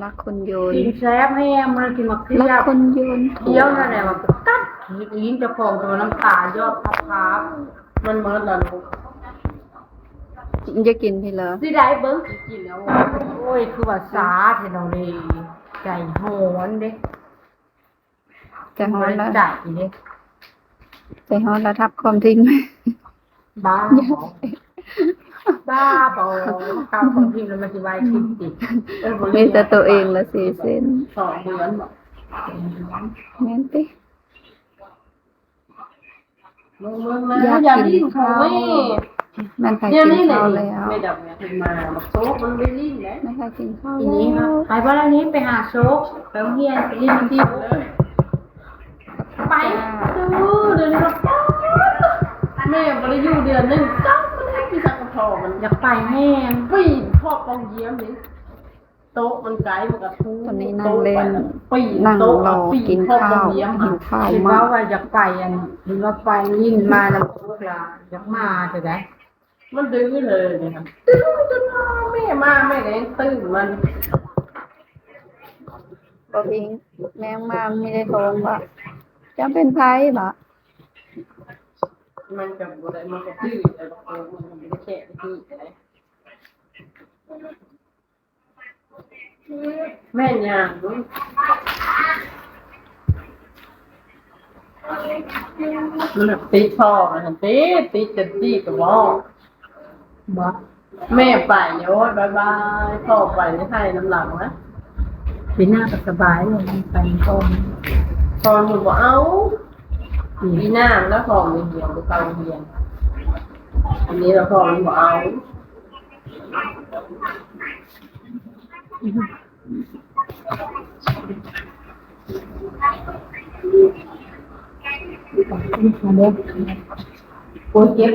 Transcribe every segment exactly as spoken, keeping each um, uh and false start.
รักคนโยน กินแซ่บแฮง มันกินมาเคี้ยว รักคนโยน เคี้ยวนั่นแหละ มันก็กัดขีดลิ้นเจ้าของ ตัวน้ำตายอดพับๆ มันเมิดละลูก อย่ากินพี่เลย สิได้เบิ่งสิกินแล้ว โอ้ย คือว่าสาแท้เนาะเลย ใจฮ้อนเด้ ใจฮ้อนแล้ว ใจเด้ ใจฮ้อนแล้วทับความทิ้ง บ้าบอ บ้าบอ ทับความทิ้งแล้วมันสิวายคิดติด เออ บ่ มีแต่ตัวเองละสี่เส้น สองเดือนบ่ แม่นติ เบิ่งๆ นะ อยากกินข้าว อย่าดิ้น โอ้ย แม่นไผกินข้าวแล้ว เดี๋ยวนี้เนี่ย แม่ดอกเนี่ยเพิ่นมา บักโซกมันไม่ดิ้นเลย แม่นไผกินข้าว ทีนี้ แล้ว ไปบ่แล้วนี่ ไปหาโซก ไปโรงเรียน ไปเรียนที่ ไป เออ เดี๋ยวนี้ก็ แม่บ่ได้อยู่เดือนหนึ่ง จักมันได้กินสังกะทอมัน อยากไปแฮง ปีนพ่อปองเยี่ยมนี่ โต๊ะมันไกล มันก็ทุบ ตอนนี้นั่งเล่น โต๊ะไป ปีน นั่ง โต๊ะ รอ ปีน กิน พ่อ ข้าว ปองเยี่ยม หิวข้าว คิด มาก ว่าอยากไปอัน เห็นว่าไปลิ้นมานำลูกหลาน อยากมาแต่ใด มันดื้อเลยนะคะ ตื่นจนมา แม่มา แม่ก็ยังตื่นมัน บ่พิง แม่มา มีแต่โทรว่า เจ้าเป็นไผบ่ มันก็บ่ได้ มันก็ดื้อ แต่ว่า เออ มันก็บ่ได้แค่ดื้ออะไร แม่นหยัง มันแบบติดพ่อ มันติด ติดจนติดกะบอก บ่ แม่ไปเนี่ย โอ๊ย บ๊ายบาย พ่อไปนี่ให้น้ำหลังนะ ปีหน้าก็สบายเลย ไปก่อน พ่อหนูบ่เอา อืม ปีหน้าแล้วพ่อมีเรียน ไปเรียน อันนี้แล้วพ่อมันบ่เอา โอ้ย เจ็บ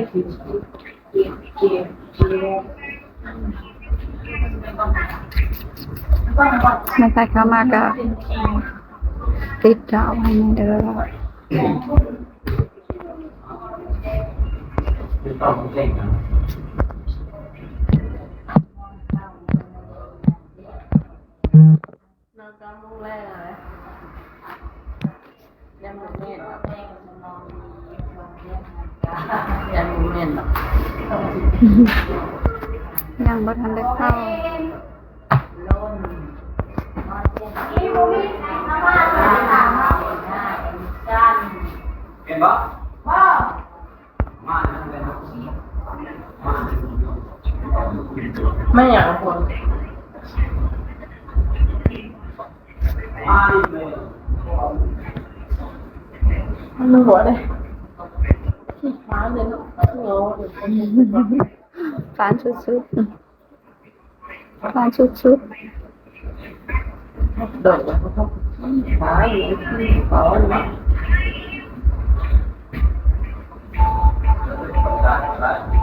แม่นไผเข้ามาก็ติดตามให้แน่เด้อ นอนเก้าโมงแรกเลย ยังบ่แม่นดอก ยังบ่แม่นดอก ยังบ่ทันได้เข้า เห็นบ่ ไม่อยากคน มันหัวเลย ขี้ค้านเลยเนาะ ค้านสุดๆ ค้านสุดๆ โดดแล้วก็ขี้ค้านเลย ขี้ค้านเลย เ